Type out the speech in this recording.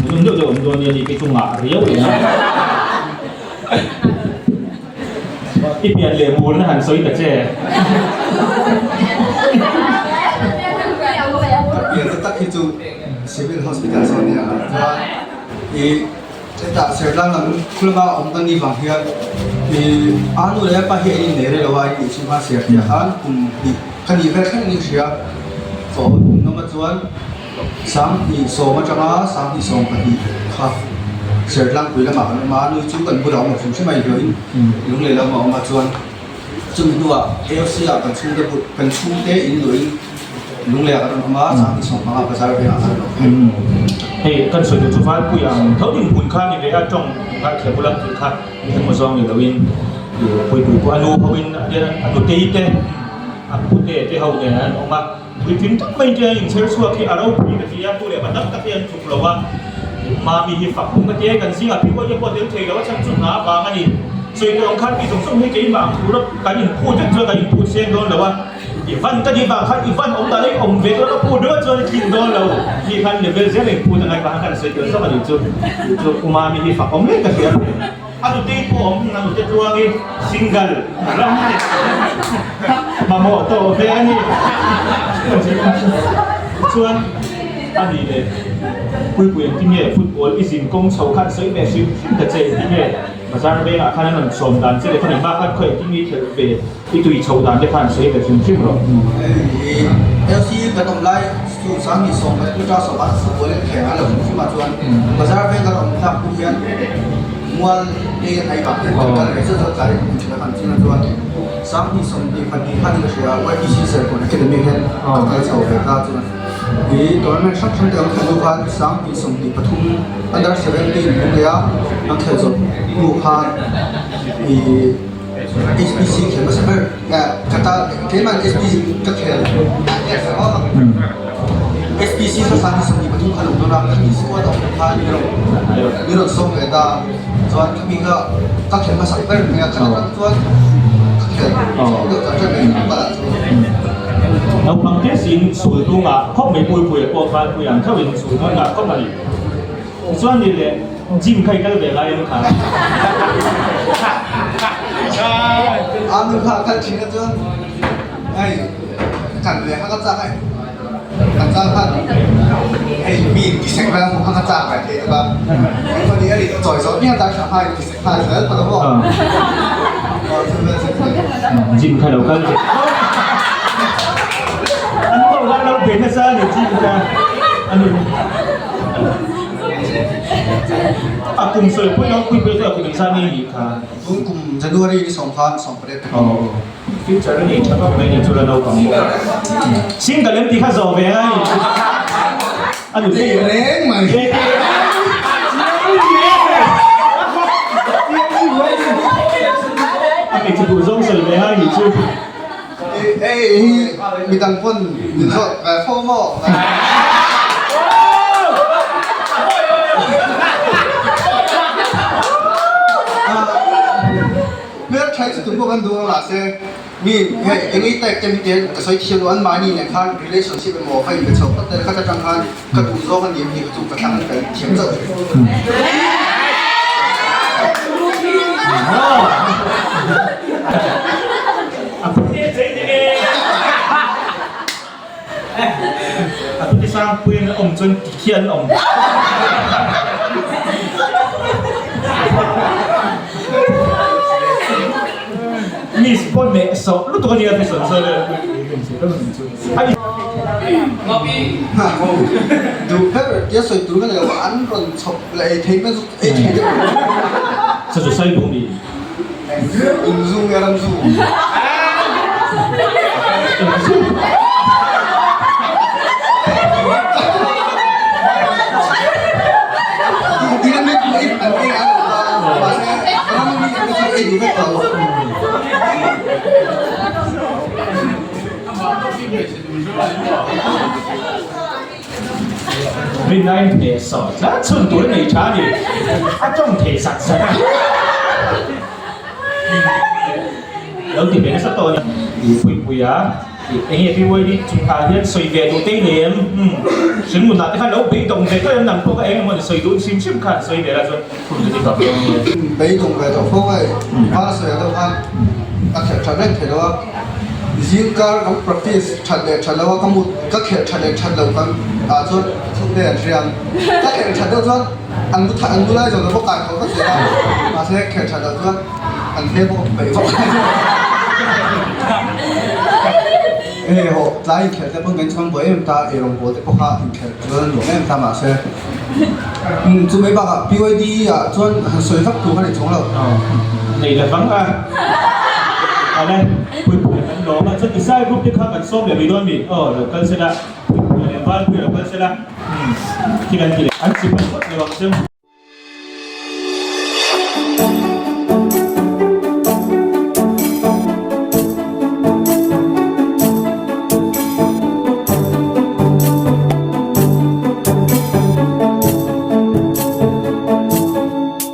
Hmuhnawm deuh deuh awm dawn nia ni kei chu ngah riau leh a. I pian leh murna han sawi ta che. Ka pian na tak hi chu Civil Hospital zawn nia chuan i hetah Sertlang lam khulama awm ka nih vang hian i a nu leh a pa hi an innei rei lo a, an inchhung khan Serthiah khan kum hnih ka nih vel thleng in hria. Chaw awm lama chuan 2010 atanga 2012 kha Sertlangpui lamah kan awm a, nui chu kan bulah a awm lo hrim hrim a, inhlawhin Lunglei lamah a awm a, chuan chumi hnuah AOC ah kan chhungte but kan chhungte in luhin Lungleiah kan rawn awm a, 2015 bazar vengah kan rawn awm phei. Hei kan sawi duh chu Valpui ang tho dinhmun kha ni ve a, tawng ngaithla bula tih kha engemaw zawng ni loin Puipui pawh a nu hoin a nutei te a pute te ho nen an awm a. Puitling tak mai te inchher chhuak hi a ropui ka ti a, pu leh pa tam tak hi an tluk lo a, Mami hi fak awm ka ti a, kan zingah pihuai te pawh a tel thei lo a, chhan chu hna vang a ni. Sawi tawh ang khan mi zawng zawng hi keimah ang tura kan inphut vek chuan kan inphut seng dawn lo a, i van ka nih vang khan i van awm dan a i awm ve dawn a phut ringawt chuan i tlin dawn lo, mi khan level zel a inphut a ngaihtuah khan kan sawi tel zawk a nih chu, chu u Mami hi fak awm hle ka hria. A nutei pawh awm a nute tluangin single ram mamawh tawh ve a ni. Chuan a ni leh Puipui engtin nge football i zin kawng chho khan sawi ve hrim hrim ta che engtin nge bazar vengah khan an rawn sawm dan che leh khan engmah khan khaw engtin nge i khelh ve i tui chho dan te khan sawi ve hrim hrim rawh. LC kan awm lai chu Sangni sawm kan pu ta sawm a football in kheng a lo hrim hrim ah chuan bazar veng kan awm thlak hnu hian mual te a hnai vang hian kan kal ve zeuh zeuh tlai in thin a kan ching a chuan Sangni 22 khan in ka hria YPC Serkawn Academy hian ka kal chho ve ta chuan i tournament hrang hrang te kan khelh hnu khan Sangni 23 under 17 Lunglei a kan khelh zawh hnu khan i HPC khel hmasa ber ka ta keimah HPC ka khel HPC kha 23 kha lo dawn a khami squad a awm khan min rawn min rawn sawm ve ta chuan khami kha ka khel hmasak ber mai a khata tang chuan ka khel chho deuh char char mai a palah chuan. Naupang te siin sul hnungah khawp mai Puipuia pawh khan pui ang theuhin sul hnungah khawp a ni. Tichuan ni le gym kha i kal ve lai em kha? A nu kha a kal thin a chuan hei kan ve kha ka chak hei kan chak khan hei mi in tisek vel hmuh kha ka chak ve thei tak a chuan i a ri chawi zawh miah ta hram kha in tisek kha zel phawt a maw Gym kha lo kal ve an lo khan lo pe nasa a ni gym kha a ni. A kum sawi pawh ilo pui pui chu a kum engzah nge nih kha? Tun kum January ni sawm khan 18 ta ni. Future a nei tha vak mai ni chu la naupang bawk. Single em tih kha zawh ve a ni. A nu te reng mai. A hmeichhe duh zawng sawi ve a ni chu. Hei hi midang pawn min zawt ve fo maw? Hmeltha hi chu tum pawh kan duh ang mahse mi hei eng ei type te mi te ka sawi thiam lo an mahni nen khan relationship emaw ka inbe chho phawt tel khat atang khan ka duh zawng a ni em ni kha chu ka thlang ka thiam chauh thei. A pute chei ding e. A pute sang pui an awm chuan ti khi an awm. Miss pawh meh sawh lutuk a nia Fission sawi vel Duh ber tia sawi tur ka nei lo an rawn chhawp leh ei thei mai chu ei thei deuh. Sazu sai bawk ni. Eng zu nge ram zu? Eng zu? Rinna in hneh sawh tlat chhun tur a nei tha a ni. A tawng thei zat zat a. Lo ti ve nasa tawh a ni. I puipui a. Enge BYD chungah hian sawi ve duh te nei em? Umm hringnun ah te khan lo beidawng ve tawh em nang pawh kha eng emaw ni sawi duh hrim hrim khan sawi ve la chuan hun chu ti tawh dawn nia. Beidawng ve tawh fo ngai hma sawi ang deuh khan a khelh that reng thei lo a, zing kar kan practice that leh that lo a ka mut ka khelh that leh that lo kan ah chuan chhungte an hria ang ka khelh that deuh chuan an mu an mu lai zawh lo bawk kai tho vek zel a mahse khelh that loh chuan An hmel pawh peih vak Hei hawh tlai inkhelh te pawn kan chhang buai em ta eirawng bawl te pawh kha inkhelh chuan a nuam em ta mahse umm chu mai bakah PYD ah chuan han sawi vak tur kha ni chuang lo. Nei la vang a ale puipui kan lawm a chuan Isai group te kha kan sawm leh mai dawn mi aw lo kal sela puipui leh valpui lo kal sela umm thil an ti leh an chi phei phawt lo ang chu.